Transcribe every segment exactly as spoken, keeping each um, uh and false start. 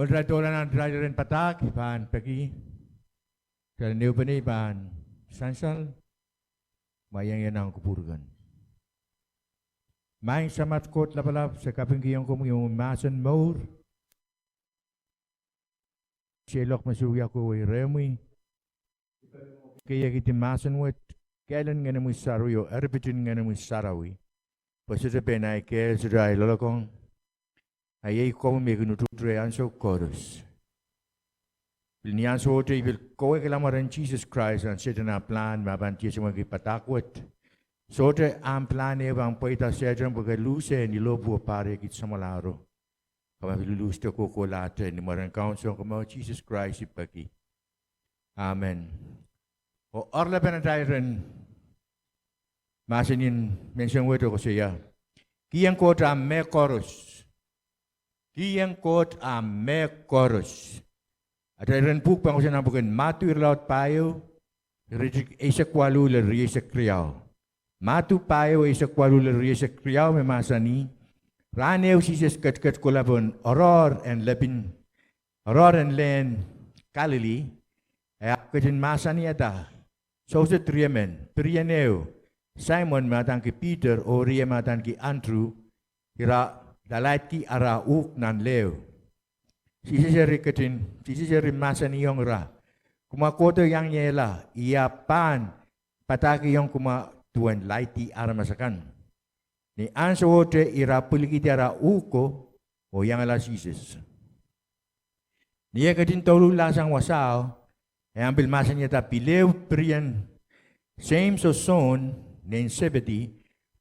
Ira doula nan ira iren padahk I pahn peki, ira neupenei pahn sansal, ma iang ia nan kupwur kan. Maing Samat Koht Lapalap, se kapingkihong komwi omwi mahsen mour. Seiloak me se wia kohwei rehmwi. Keiekidi mahsen wet, kehl en Ngenomwi Sarawi oh eripit en Ngenomwi Sarawi, pwe sohte pein ahi kehl, sohte ahi loalokong. A iei komwi me kin utuht reh ansou koaros. Pil ni ansowohte I pil kawehkihla mwaren Sises Krais nan Sehdan ah pilahn me e pahn tiesemwehki padahk wet. Sohte ahmw pilahn ehu pahn pweida Sehdan pwe ke luhse ni lohpwu oh pahr iei kid samwalahro. Ke pahn pil luhste kohkohlahte. Ni mwaren Kaun Sounkomour Sises Krais I peki. Amen. Oh oaralapen atail iren mahsen en menseng wet koasoia: Kiheng Koht ahmw mehkoaros. Kiheng Koht ahmw mehkoaros. Atail iren pwuhk pahn koasoia nan pwuken Madiu irelaud pahieu, iretikitik eisek waluh lel rieisek riau. Madiu pahieu eisek waluh lel rieisek riau me mahsanih: Rahn ehu Sises ketiket kohla pohn oaroahr en lepin, oaroahr en lehn Kalili, e ahpw ketin mahsanihada souset riemen, pirien ehu, Saimon me adaneki Piter oh rie me adaneki Andrew, ira lalaidki ara uhk nan leho. Sises eri ketin, Sises eri mahsanihong ira: Kumwa kohdo iang ie la, I ahpw pahn padahkihong kumwa duwen laidi aramas akan. Ni ansowohte ira pwilikihdi ara uhk ko oh iangala Sises. Ni eh ketin douluhl lahsang wasao, e ahpw pil mahsanihada pil ehu pirien Seims oh Sohn, nein Sepedi,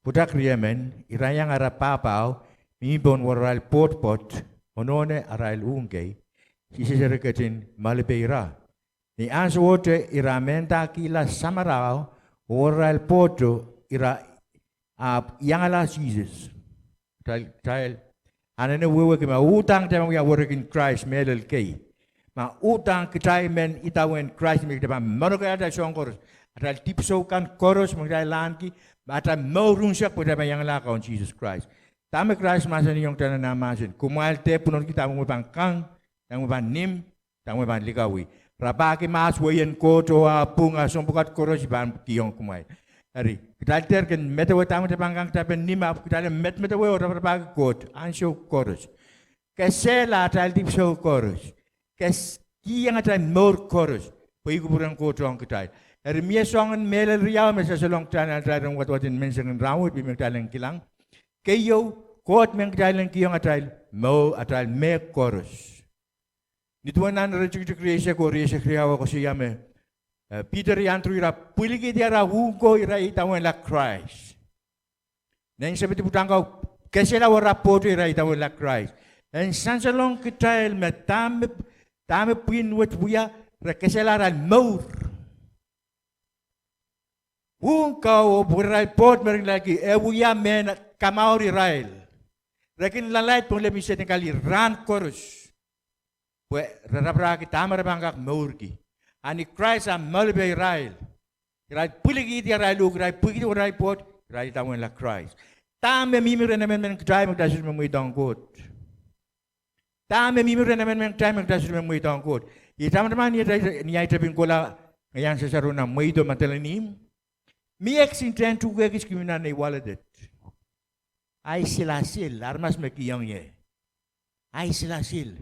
pwutak riemen, ira iang ara pahpao mihmi pohn werarail poatpoat, onohne arail uhk kei. Sises eri ketin malipe ira. Ni ansowohte ira mehndahkihla samarao oh werarail poato, ira ahpw iangala Sises. Kitail, kitail anahne wehwehki ma uhdahn kitail men wia werek en Krais mehlel kei, ma uhdahn kitail men idawehn Krais me kitail pahn moanokehla atail soahng koaros, atail dipwisou kan koaros me kitail ahneki, ma atail mour unsek pwe kitail pahn iangala Kaun Sises Krais. Dahme Krais mahsanihong kitail nan ah mahsen: Kumwail dehr pwunodki dahme kumwail pahn kang, dahme kumwail pahn nim, dahme kumwail pahn likawih. Rapahki mahs, wehin Koht oh ah pwung, ah sounpwukat koaros I pahn kihong kumwail. Eri kitail dehr kin medewe dahme kitail pahn kang, kitail pahn nim, ahpw kitail en medemedewe oh raparapahki Koht ansou koaros. Kesehla atail dipwisou koaros. Kes, kihong atail mour koaros, pwe ih kupwuren Koht ong kitail. Eri mie soangen mehlel riau me sansalong kitail nan atail iren wadawad en menseng en rahnwet me kitail en kilang. Keieu, Koht men kitail en kihong atail mour, atail mehkoaros. Nin duwen nan iretikitik rieisek oh rieisek riau e koasoia me, eh, Piter oh Andrew ira pwilikihdi ara uhk ko, ira idawehla Krais. Nein Sepedi pwutak ko, kesehla werarail poato, ira idawehla Krais. En sansalong kitail me dahme, dahme pwihn wet wia, re kesehla arail mour. Uhk ko oh werarail poat me re kin lalaidki, e wia mehn kamour irail. Re kin lalaid pohn lepin Sehdan Kalili rahn koaros, pwe re raparahki dahme re pahn kak mourki. A ni Krais ah malipe irail, irail pwilikihdi arail uhk, irail pwilikihdi werarail poat, irail idawehla Krais. Dahme mihmi rehn emenemen kitail me kitail sohte men mweidohng Koht? Dahme mihmi rehn emenemen kitail me kitail sohte men mweidohng Koht? I tamataman ni ahi tepin kohla, iang sasaro nan mweido madelenihmw, mie kisin tehn tuhke kis kin mi nan ei wallet et. Ahi silasil, aramas me kihong ie. Ahi silasil.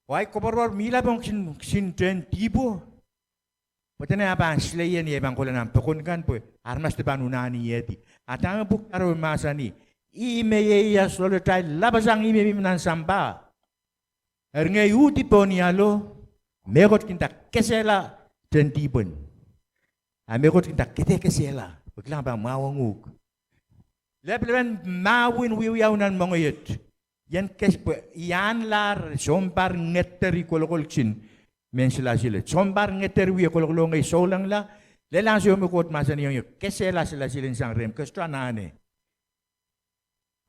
Oh ahi koapworopwor mihla pohn kisin, kisin tehn dihpo. Pwe dene ah pahn sileie ni ei pahn kohla nan pokon kan pwe aramas de pahn unahniehdi. A dahme pwuhk sarawi mahsanih? Ih me ieias loalatail lapasang, ih me mihmi nan sampah. Eri ngehi uhdi pohn ialo, mehkot kin nda kesehla tehn dihpwen. A mehkot kin nda ke dehr kesehla, pwe kilang pahn mwahuong uhk. Lepelepen mahwen wiewiawi nan moangeiet. Ien kes pwe I ahnlahr sounpar ngeder I kolokol kisin mehn silasil et. Sounpar ngeder I wie kolokol oh ngehi soulengla, lel ansou me Koht mahsanihong ie kesehla silasil en sang rehmw, ke sohte anahne.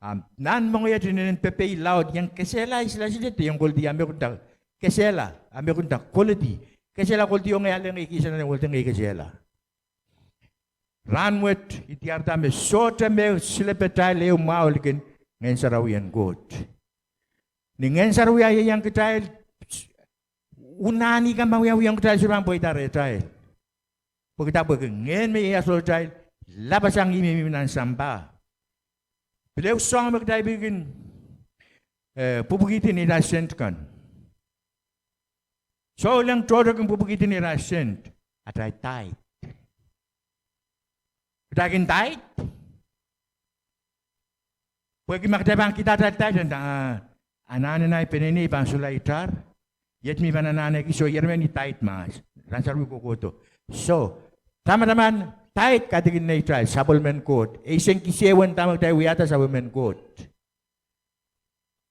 A nan moangeiet inenen pepehi laud, ien kesehla ahi silasil et, ien koledi, a mehkot nda kesehla, a mehkot nda koledi. Kesehla koledi oh ngehi ale ngehi kihsang nan welte ngehi kesehla. Rahnwet I diarada me sohte me silepatail ehu mwahu likin Ngehn Sarawi en Koht. Ni Ngehn Sarawi ieiang kitail, unani kan me wiawihong kitail, sohte pahn pweida rehtail. Pwe kitail pwehki Ngehn me ieias loalatail, lapasang ih me mihmi nan sampah. Pil ehu soahng me kitail pil kin, eh, pwupwukihdi neitail sent kan. Souleng tohto kin pwupwukihdi neitail sent, atail tithe. Kitail kin tithe. Pwehki ma kitail pahn kihda atail tithe, ah, anahnen ahi peneinei pahn solahr itar. Iet me I pahn anahneki, soh, ierem ni tithe mahs. Rahn Sarawi kohkohdo. Soh, tamataman tithe kaidehkin neitail sapwellimen Koht. Eisek kis ehu en dahme kitail wiahda sapwellimen Koht.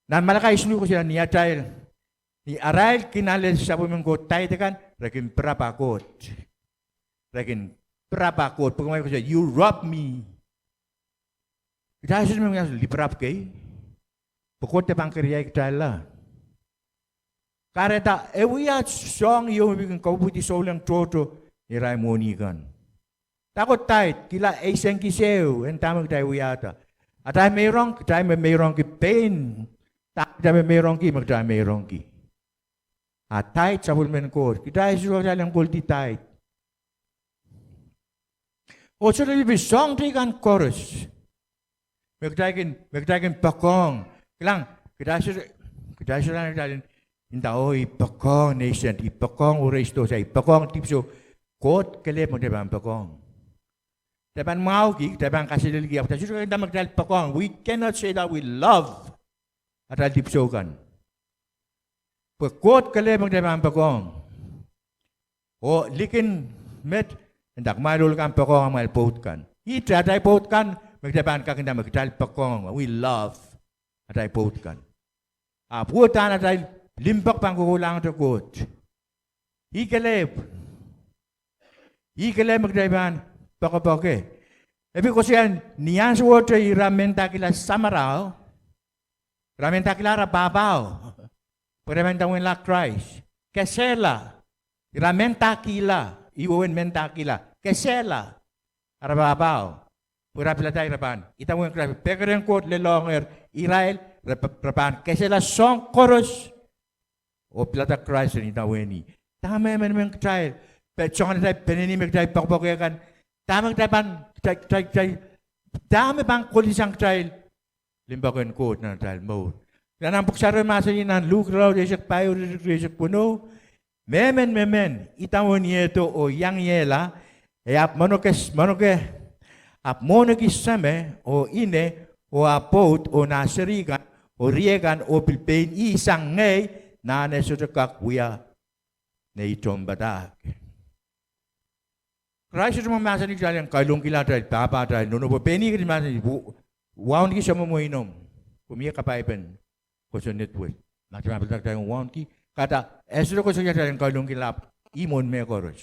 Nan Malakai siluh koasoia ni atail, ni arail kin ale sapwellimen Koht tithe kan, re kin pirap Koht. Re kin pirap Koht, pwe kumwail koasoia, you rob me. Kitail sohte men wiahla lipirap kei. Pwe Koht de pahn keriahi kitailla. Kahrehda e wia soahng ieu me pil kin kapwopwidi souleng tohto irail mwohni kan. Dahkot tithe, kihla eisek kis ehu en dahme kitail wiahda. Atail meirong, kitail me meirongki pein dahme kitail me meirongki, me kitail meirongki. A tithe sapwellimen Koht, kitail sohte kitail en koledi tithe. Oh sohte lipilipil soahng teikan koaros me kitail kin, me kitail kin poakohng. Kilang, kitail sohte, kitail sohte kitail inda, oh I poakohng nei sent, I poakohng wereisdo, I poakohng dipwisou. Koht kelehpw me kitail pahn poakohng. Kitail pahn mwahuki, kitail pahn kaselelki, ahpw kitail sohte kitail inda me kitail poakohng. We cannot say that we love atail dipwisou kan. Pwe Koht kelehpw me kitail pahn poakohng. Oh likin met, inda kumwail ohl kan poakohng amwail pwoud kan. Ihte atail pwoud kan me kitail pahn kak inda me kitail poakohng, we love atail pwoud kan. Ahpw uhdahn atail limpoak pahn kokohlahngete Koht. Ih kelehpw. Ih kelehpw me kitail pahn poakepoake. E pil koasoia ni ansowohte ira mendahkihla samworo, ira mendahkihla ara pahpao, pwe ira men idawehn Krais. Kesehla. Ira mendahkihla, ih wehwehn mendahkihla. Kesehla ara pahpao, pwe ira pilada ira pahn idawehn Krais. Pekeren Koht lelohngehr irail, re, re pahn kesehla soahng koaros oh pilada Krais en idawehn ih. Dahme emenemen kitail, pwe soangen atail peneinei me kitail poakepoake kan, dahme kitail pahn, kitail, kitail, kitail, dahme pahn koledi sang kitail limpoak en Koht nan atail mour. Nan pwuhk sarawi mahsanih nan Luk irelaud eisek pahieu, ire tikitik rieisek weneu, mehmen mehmen idawehn iehdo oh iangiehla, e ahpw mwohneke, mwohneke, ahpw mwohneki seme oh ine oh ah pwoud oh nah seri kan oh rie kan oh pil pein ih sang ngehi, nahne sohte kak wia nei tohnpadahk. Krais sohte mahsanih kitail en kailongkihla atail pahpa, atail nohno, pwe pein ih ketin mahsanih, wauneki samamwe inou, pwe mie kapaipen kosonned wet. Ma kitail pahn pilada kitail en wauneki, kahrehda e sohte koasoia kitail en kailongkihla, ahpw ih mwohn mehkoaros.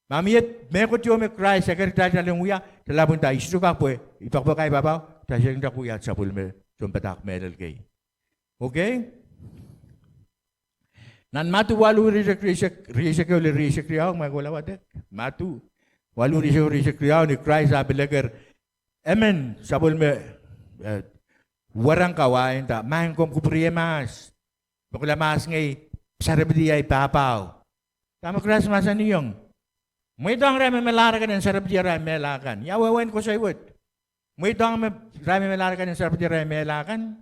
Ma mie mehkot ieu me Krais eker kitail en wia, kitail ahpw inda, I sohte kak, pwe I poakepoake ahi pahpao, kitail sohte kak wia sapwellime tohnpadahk mehlel kei. Okay? Nan Madiu waluh, rieisek, rieisek ehu lel rieisek riau, ma kohla wadek. Madiu waluh, rieisek, rieisek riau, ni Krais ah pil eker emen sapwellime, eh, wahnpoaron kan, e nda, Maing, komw kupwurei mahs. Pwehki mahs ngehi sarepedi ahi pahpao. Dahme Krais mahsanihong? Mweidohng irail me melahr akan en sarepedi arail mehla kan. Ia wehwehn koasoi wet? Mweidohng me, irail me melahr akan en sarepedi arail mehla kan.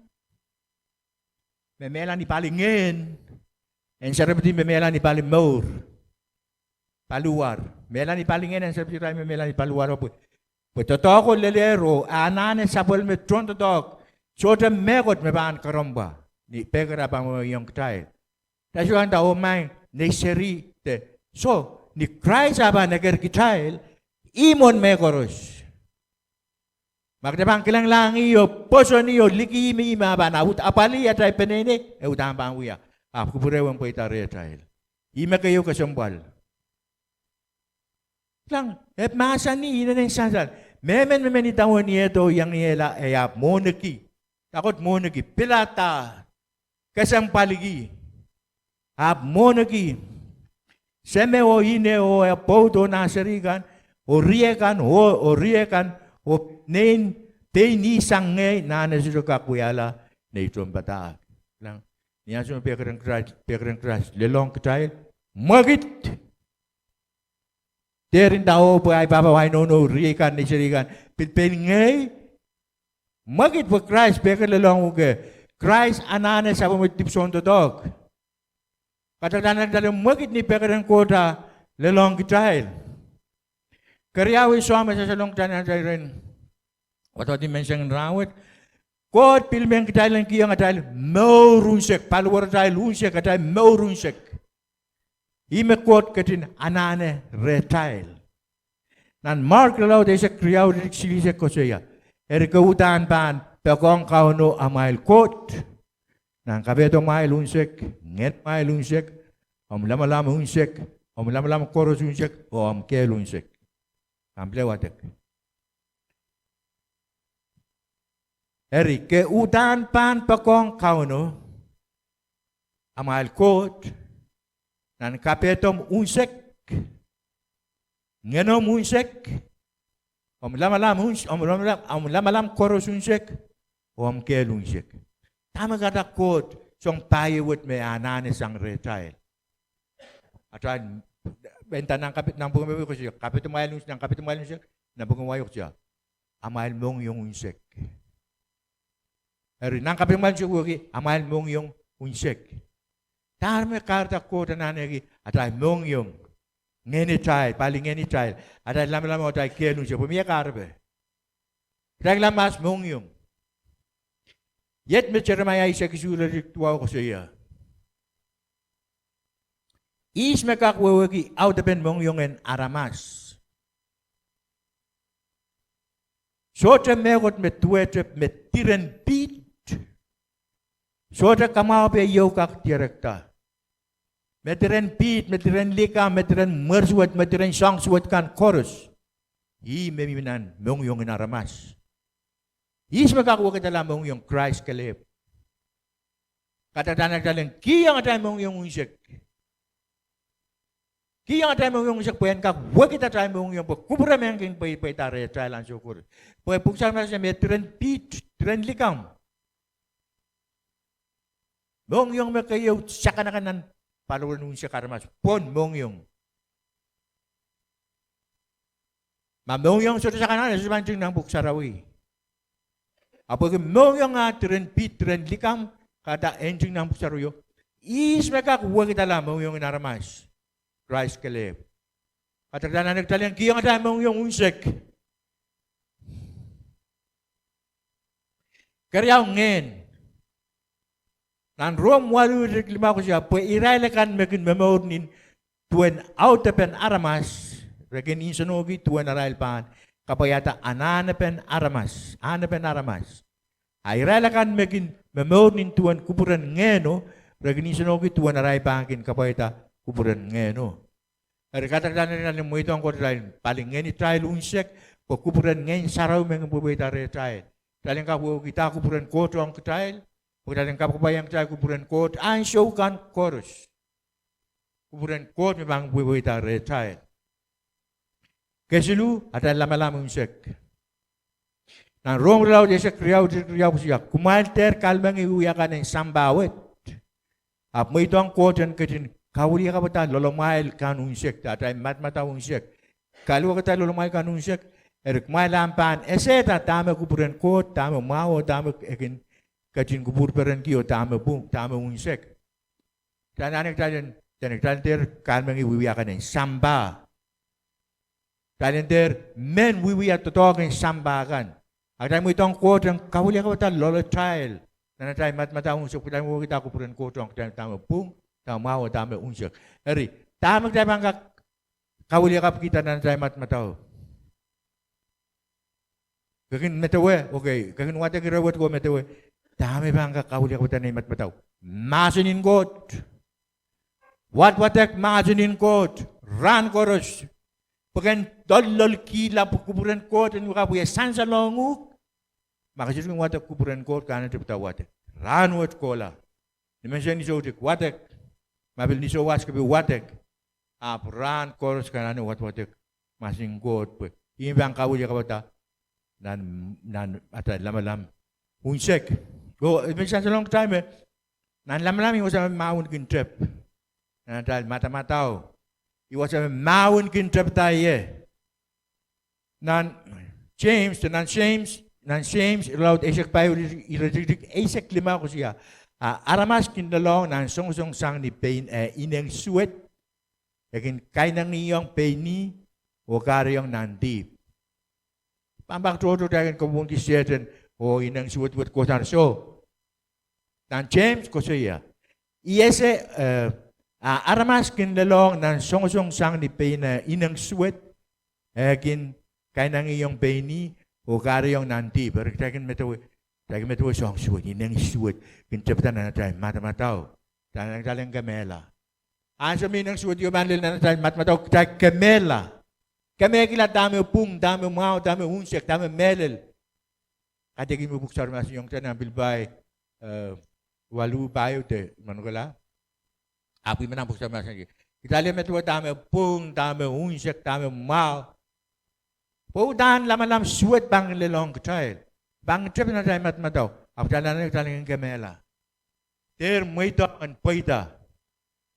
Me mehla ni palingehn en sarepedi me mehla ni palimour, paliwar. Mehla ni palingehn en sarepedi irail me mehla ni paliwar, pwe, pwe doadoahko lelehr oh anahne sapwellime tohndoadoahk, sohte mehkot me pahn karomwpa. Ni pekera pahn wiahiong kitail, kitail sohte kak inda, oh maing, nei seri de. Soh, ni Krais ah pahn eker kitail, ih mwohn mehkoaros. Ma kitail pahn kilenglahng ih oh pwoson ih oh likih ih me ih me ah pahn apwalih atail peneinei, e uhdahn pahn wia. Ahpw kupwure en pweida rehtail. Ih me keieu kesempwal. Kilang, e mahsanih inenen sansal, mehmen mehmen idawehn iehdo oh iangiehla, e ahpw mwohneki. Dahkot mwohneki? Pilada, kesempwaliki. Ahpw mwohneki seme oh ine oh ah pwoud oh nah seri kan oh rie kan oh, oh rie kan oh nein pein ih sang ngehi, nahne sohte kak wiahla nei tohnpadahk. Ni ansou me pehkeren Krais, pehkeren Krais lelohng kitail, mwekid. Dehr inda oh pwe ahi pahpa, ahi nohno, riei kan, nei seri kan, pil pein ngehi. Mwekid pwe Krais pehker lelohng uhk. Krais anahne sapwellime dipwisoun doadoahk. Kahrehda nan kitail mwekid ni pehkeren Koht lelohng kitail. Keriau, I sohte me sasaloang kitail nan atail rehn wadawad en menseng en rahnwet. Koht pil men kitail en kihong atail mour unsek, paliwaratail unsek, atail mour unsek. Ih me Koht ketin anahne rehtail. Nan Mark irelaud eisek riau, iretikitik silihsek koasoia: Eri ke uhdahn pahn poakohng Kauno amwail Koht nan kapehdomwail unsek, ngenomwail unsek, omw lamalam unsek, omw lamalam koaros unsek, oh omw kehl unsek. Omw pil wadek. Eri ke uhdahn pahn poakohng Kauno amwail Koht nan kapehdomw unsek, ngenomw unsek, omw lamalam uns-, omw lamalam, omw lamalam koaros unsek, oh omw kehl unsek. Dahme kahrehda Koht soang pahie wet me anahne sang rehtail? Atail, e nda nan kapehd-, nan pwuken wai koasoia, kapehdomwail uns-, nan kapehdomwail unsek, nan pwuken wai koasoia, amwail mohngiong unsek. Eri nan kapehdomwail unsek wehwehki amwail mohngiong unsek. Dahme kahrehda Koht anahneki atail mohngiong, ngehnitail, pali ngehnitail, atail lamalam oh atail kehl unsek? Pwe mie kahrepe. Kitail mahs mohngiong. Iet me Seremaia eisek isuh, iretikitik duwau koasoia: Ihs me kak wehwehki audepen mohngiong en aramas? Sohte mehkot me duwehte me diren piht. Sohte kamwahupe ieu kak dierekda. Me diren piht, me diren likamw, me diren mwersuwed, me diren soahng suwed kan koaros, ih me mihmi nan mohngiong en aramas. Ihs me kak wekidala mohngiong? Krais kelehpw. Kahrehda nan kitail en kihong atail mohngiong unsek. Kihong atail mohngiong unsek pwe en kak wekid atail mohngiong, pwe kupwure men kin pweipweida rehtail ansou koaros. Pwe Pwuhk Sarawi mahsanih me diren piht, diren likamw. Mohngiong me keieu sakanakan nan paliwaren unsek aramas, pwon mohngiong. Ma mohngiong sohte sakanakan, e sohte pahn nting nan Pwuhk Sarawi. Ahpw pwehki mohngiong ah diren piht, diren likamw, kahrehda e nting nan Pwuhk Sarawio. Ihs me kak wekidala mohngiong en aramas? Krais kelehpw. Kahrehda nan kitail en kihong atail mohngiong unsek. Keriau, ngehn. Nan Rom waluh, iretikitik limau koasoia: Pwe irail akan me kin momour nin duwen audepen aramas, re kin nsenohki duwen arail pahn kapwaiada anahnepen aramas, anahnepen aramas. A irail akan me kin momour nin duwen kupwuren Ngehno, re kin nsenohki duwen arail pahn kin kapwaiada kupwuren Ngehno. Eri kahrehda nan kitail en mweidohng Koht atail pali ngehnitail unsek, pwe kupwuren Ngehn Sarawi men kin pweipweida rehtail. Kitail en kak wehwehkihda kupwuren Koht ong kitail, pwe kitail en kapwaiada kitail kupwuren Koht ansou kan koaros. Kupwuren Koht me pahn kin pweipweida rehtail. Kesiluh, atail lamalam unsek. Nan Rom irelaud eisek riau, iretikitik riau koasoia: Kumwail dehr kahlemengih wiewia kan en sampah wet, ahpw mweidohng Koht en ketin kawiliakapwada loalamwail kan unsek, de atail madamadau unsek. Kawiliakapwada loalamwail kan unsek. Eri kumwail ahpw pahn esehda dahme kupwuren Koht, dahme mwahu, oh dahme e kin ketin kupwurperenki, oh dahme pwung, dahme unsek. Kitail anahne kitail en, kitail dehr kahlemengih wiewia kan en sampah. Kitail en dehr men wiewia doadoahk en sampah kan. A kitail mweidohng Koht en kawiliakapwada loalatail nan atail madamadau unsek, kitail wehwehkihda kupwuren Koht ong kitail, dahme pwung, dahme mwahu, dahme unsek. Eri, dahme kitail pahn kak kawiliakapwada nan atail madamadau? Ke kin medewe, okay, ke kin wadek ire wet oh medewe dahme pahn kak kawiliakapwada nan ei madamadau. Mahsen en Koht. Wadwadek mahsen en Koht rahn koaros. Pwe ken loalloalkihla pwe kupwuren Koht en wia, kapw wia sansalohng uhk. Ma ke sohte kin wadek kupwuren Koht, ke anahne tepida wadek. Rahnwet kohla. Ni menseng ni soutik wadek. Ma pil ni souwas ke pil wadek. Ahpw rahn koaros ke anahne wadwadek mahsen en Koht pwe ih me pahn kawiliakapwada nan, nan atail lamalam unsek. Oh, e pil sansalohng kitail me Nan lamalam ih wasa me mahwen kin tep. Nan atail madamadau, ih wasa me mahwen kin tepda ie. Nan James, nan James, nan James irelaud eisek pahieu, iretikitik eisek limau koasoia, a aramas kin lelohng nan songosong sang ni pein eh ineng suwed, e kin kainengiong pein ih oh kahrehiong nan dihp. Pahn pak tohto kitail kin kapwungki Sehdan oh ineng suwedwed kohsang soh. Nan James koasoia, I ese, eh, a aramas kin lelohng nan songosong sang ni pein eh ineng suwed, e kin kainengiong pein ih oh kahrehiong nan dihp. Eri kitail kin medewe, kitail kin medewe soahng suwed, ineng suwed kin tepda nan atail madamadau. Kitail, kitail en kemehla. Ansou me ineng suwed ieu pahn lel nan atail madamadau, kitail kemehla. Kemehkihla dahme pwung, dahme mwahu, dahme unsek, dahme mehlel. Kaidehkin me Pwuhk Sarawi mahsanihong kitail nan Pilipai, eh, waluh pahieu de manokehla. Ahpw I men nan Pwuhk Sarawi mahsanih, kitail en medewe dahme pwung, dahme unsek, dahme mwahu. Pwe uhdahn lamalam suwed pahn kin lelohng kitail, pahn kin tep nan atail madamadau, ahpw kitail anahne kitail en kemehla. Dehr mweidohng en pweida.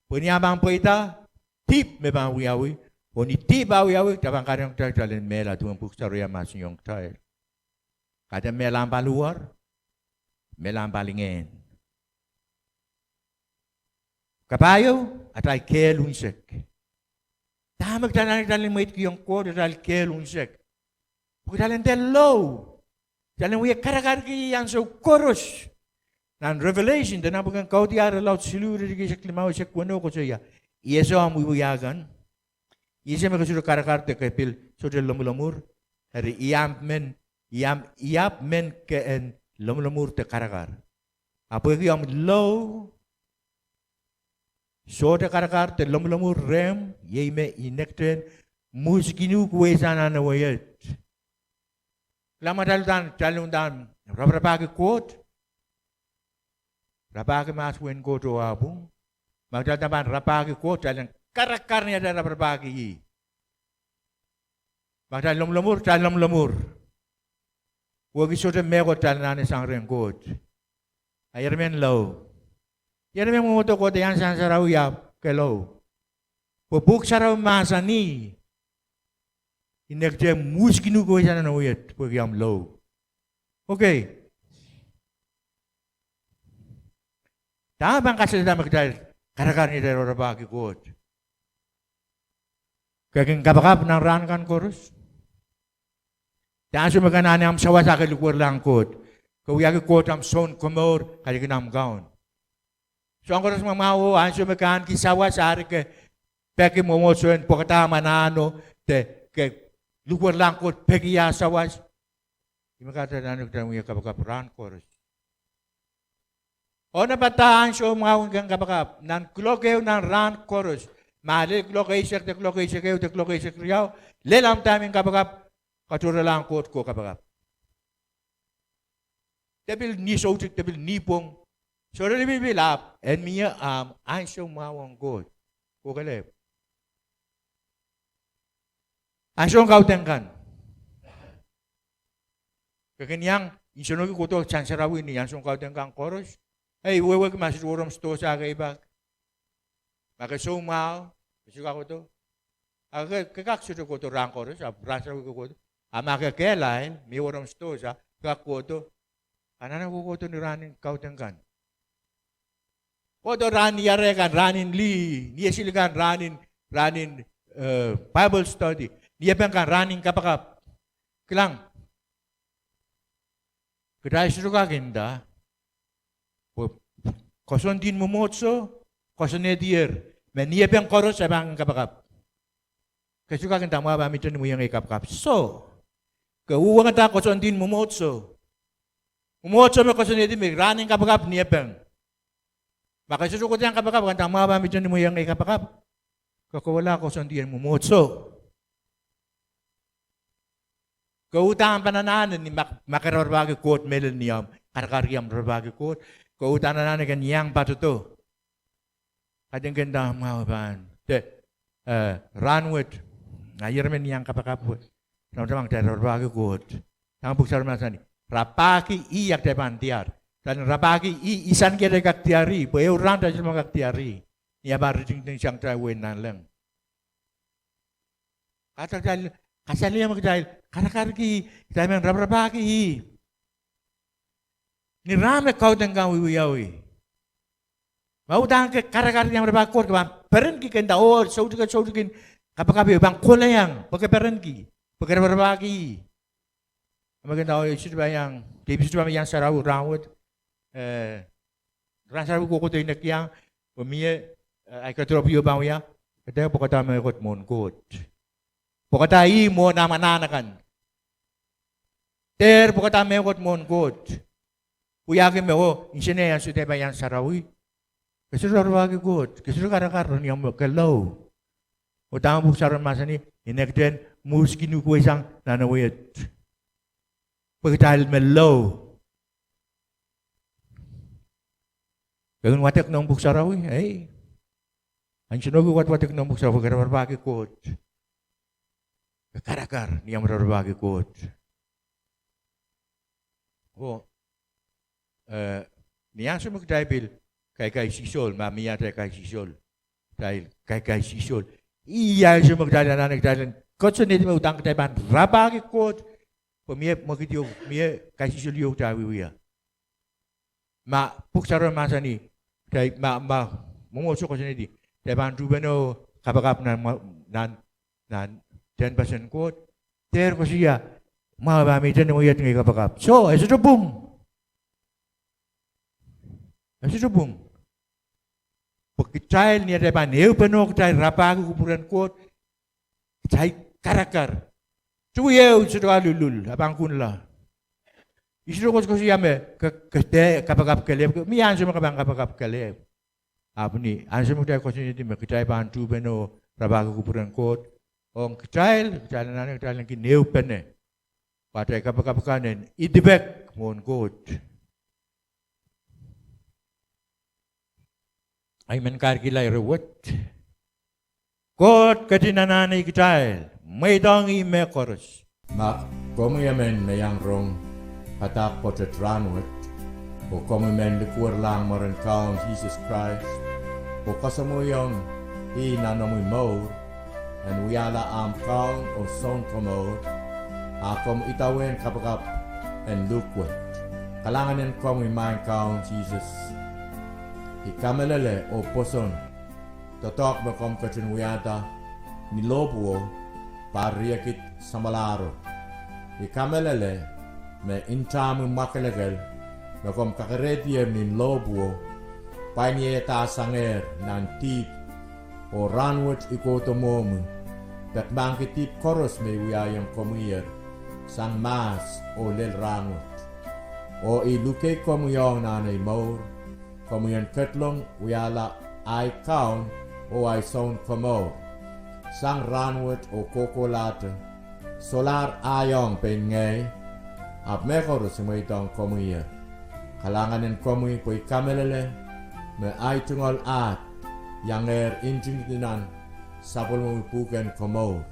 Pwe ni ah pahn pweida, dihp me pahn wiawi. Oh ni dihp ah wiawi, kitail pahn kahrehiong kitail, kitail en mehla duwen Pwuhk Sarawi eh mahsanihong kitail. Kaidehn mehla en paliwar, mehla en palingehn. Kapahieu, atail kehl unsek. Dahme kitail anahne kitail en mweidkihong Koht atail kehl unsek? Pwe kitail en dehr lou. Kitail en wia karakarki ih ansou koaros. Nan Revelation, de nan pwuken Kaudiahl irelaud siluh, iretikitik eisek limau, eisek weneu koasoia, I ese omw wiewia kan. I ese me ke sohte karakar de ke pil sohte lomwulomwur. Eri I ahpw men, I ahpw, I ahpw men ke en lomwulomwur de karakar. A pwehki omw lou sohte karakar de lomwulomwur rehmw, iei me I nekdehn mwuhsikin uhk weisang nan ewe iet. Kilang, ma kitail uhdahn, kitail uhdahn raparapahki Koht, rapahki mahs wehin Koht oh ah pwung. Ma kitail uhdahn pahn rapahki Koht, kitail en karakar ni atail raparapahki ih. Ma kitail lomwulomwur, kitail lomwulomwur. Pwehki sohte mehkot kitail anahne sang rehn Koht. A iermen lou? Iermen mwomwohdiso Koht, iang Sansarawi ahpw ke lou? Pwe Pwuhk Sarawi mahsanih, I nekdehn mwuhsikin uhk weisang nan ewe iet pwehki omw lou. Okei. Dahme pahn kasalehda me kitail karakar ni atail raparapahki Koht? Ke kin kapakap nan rahn kan koaros. De ansou me ke anahne omw sawas a ke likwerlahng Koht, ke wiahki Koht omw Sounkomour, kaidehkin omw Kaun. Soahng koaros me mwahu, ansou me ke ahneki sawas, eri ke peki mwomwohdiso en pwekada ahmw anahno, de ke likwerlahng Koht peki ah sawas, ih me kahrehda anahne kitail wia kapakap rahn koaros. Oh nan padahk ansou mwahu en kin kapakap, nan kuloak ehu nan rahn koaros, ma lel kuloak eisek de kuloak eisek ehu de kuloak eisek riau, lel ahmw time en kapakap, katohralahng Koht ko kapakap. De pil ni soutik, de pil ni pwong, sohrala pilipil, ahpw en mie ahmw ansou mwahu ong Koht. Ko kelehpw? Ansoun kaudok kan, ke kin iang nsenohki kohdo Sansarawi ni ansoun kaudok kan koaros? Ei, wehwehki ma sohte wor omw sidohsa, ekei pak. Ma ke soumwahu, ke sohte kak kohdo. A ke, ke kak sohte kohdo rahn koaros, ahpw rahn sarawi ke kohdo. A ma ke kehlail, mie wor omw sidohsa, ke kak kohdo. Anahne kohkohdo ni rahn en kaudok kan. Kohdo rahn ni iare kan, rahn en lih, ni esili kan, rahn en, rahn en, eh, Bible study, ni epen kan, rahn en kapakap. Kilang, kitail sohte kak nda, pwe koasoandi en mwomwohdiso koasoanehdier me ni epen koaros e pahn kin kapakap. Ke sohte kak nda mwahu pahn mihte ni mwehieng ei kapakap. Soh, ke uhwongada koasoandi en mwomwohdiso. Mwomwohdiso me koasoanehdi me rahn en kapakap ni epen. Ma ke sohte kohdo iang kapakap, ke nda mwahu pahn mihte ni mwehieng ei kapakap, ke kohwala koasoandi en mwomwohdiso. Ke uhdahn pahn anahne ni ma, ma ke raparapahki Koht mehlel ni omw karakarki omw raparapahki Koht, ke uhdahn anahne ken iang patohdo. Kaidehn ken nda mwahu pahn, de, eh, rahn wet, a iermen iang kapakap wet, tamataman kitail raparapahki Koht. Dahme Pwuhk Sarawi mahsanih? Rapahki ih a kitail pahn diar. Kitail en rapahki ih, ih sang kitail kak diar ih, pwe ehu rahn kitail sohte men kak diar ih. Ni ah pahn ritingting sang kitail wehin nanleng. Kahrehda kitail kasalehiong kitail karakarki, kitail men raparapahki ih. Ni rahn me kaudok kan wiewiawi, ma udahn ke karakar ni omw rapahki Koht, ke pahn perenki, ke nda, oh, soutikin, soutikin kapakap ehu pahn kohla iang, pwe ke perenki, pwe ke raparapahki ih. Me ke nda, oh, I sohte pahn iang, ke pil sohte pahn iang sarawi rahnwet. Eh, rahn sarawi kohkohdo inek iang, pwe mie, eh, ahi kedirepw ehu pahn wia, ke dehr pwokada mehkot mwohn Koht. Pwokada ih mwohn omw anahn akan. Dehr pwokada mehkot mwohn Koht. Wiahki me, oh, nsenohte ansou kitail pahn iang sarawi, ke sohte raparapahki Koht, ke sohte karakar ni omw, ke lou. Oh dahme Pwuhk Sarawi mahsanih, I inekidehn mwuhs kin uhk wei sang nan wet, pwe kitail me lou. Ke kin wadek noumw Pwuhk Sarawi, ei. Ansou me ke wadwadek noumw Pwuhk Sarawi, ke raparapahki Koht, ke karakar ni omw raparapahki Koht. Oh, eh, ni ansou me kitail pil kaikaisihsol, ma mie atail kaisihsol, kitail kaikaisihsol, ih ansou me kitail anahne kitail en koasoanehdi me udahn kitail pahn rapahki Koht, pwe mie mwekid ieu, mie kaisihsol ieu kitail wiewia. Ma Pwuhk Sarawi mahsanih, kitail, ma, ma mwomwohdiso koasoanehdi kitail pahn tuhpene oh kapakap nan, nan, nan tehnpasen Koht, dehr koasoia, mwahu pahn mihte nan wet ngehi kapakap. Soh, e sohte pwung. E sohte pwung. Pwe kitail ni atail pahn ehupene oh kitail rapahki kupwuren Koht, kitail karakar. Tui ehu sohte kalulul, e pahn kunla. I sohte koasokoasoia me ke, ke dehr kapakap kelehpw, mie ansou me ke pahn kapakap kelehpw. Ahpw ni ansou me kitail koasoanehdi me kitail pahn tuhpene oh rapahki kupwuren Koht, ong kitail, kitail anahne kitail en kin ehupene, pwe atail kapakap kan en idipek mwohn Koht. Ahi men kahrkihla ire wet. Koht ketin anahne kitail, mweidohng ih mehkoaros. Ma komwi emen me iang rong padahk pwoatet rahnwet, oh komwi men likwerlahng mwaren Kaun Sises Krais, oh kasamwoiong ih nan omwi mour, en wiahla ahmw Kaun oh Sounkomour, a komw idawehn kapakap en luhk wet. Kalahngan en komwi, Maing Kaun Sises. I kamehlele oh pwoson doadoahk me komw ketin wiahda ni lohpwuo, pahr riekid samwalahro. I kamehlele me ntahmwi mwakelekel me komw kakerehdier ni lohpwuo, pwain iehda sangehr nan dihp, oh rahnwet I kohdo mwohmwi, peki mahkki dihp koaros me I wiahiong komwiher, sang mahs oh lel rahnwet. Oh I luke komwi ong nan ei mour, komwi en ketlong wiahla ahi Kaun oh ahi Sounkomour, sang rahnwet oh kohkohlahte, solahr ahi ong pein ngehi, ahpw mehkoaros I mweidohng komwiher. Kalahngan en komwi pwe I kamehlele me ahi tungoal ahd iangehr ntingdi nan sapwellimomwi pwuhken komour.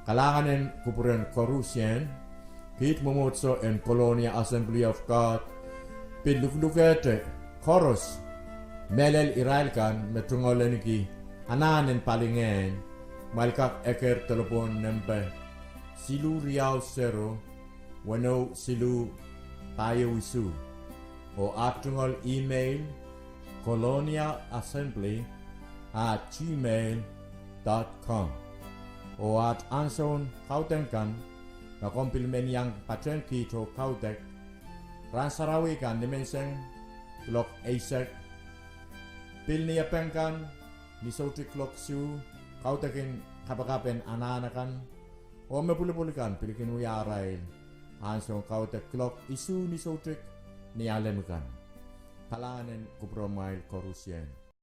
Kalahngan en kupwuren koarusie, kiht mwomwohdiso en Colonia Assembly of God pil luhlukehte koaros, mehlel irail kan me tungoal ahneki anahn en palingehn, kumwail kak eker delepwohn nempe siluh riau sero, weneu siluh, pahieu isuh, oh aht tungoal email, colonia assembly at gmail dot com. Oh aht ansoun kaudok kan, ma komw pil men iang patehng kiht oh kaudok, rahn sarawi kan nimenseng kuloak eisek, pil ni epeng kan ni soutik kuloak isuh, kaudokin kapakap en anahn akan, oh me pwulopwul kan pil kin wia arail ansoun kaudok kuloak isuh ni soutik ni alem kan. Kalahngan en kupwuramwail koarusie.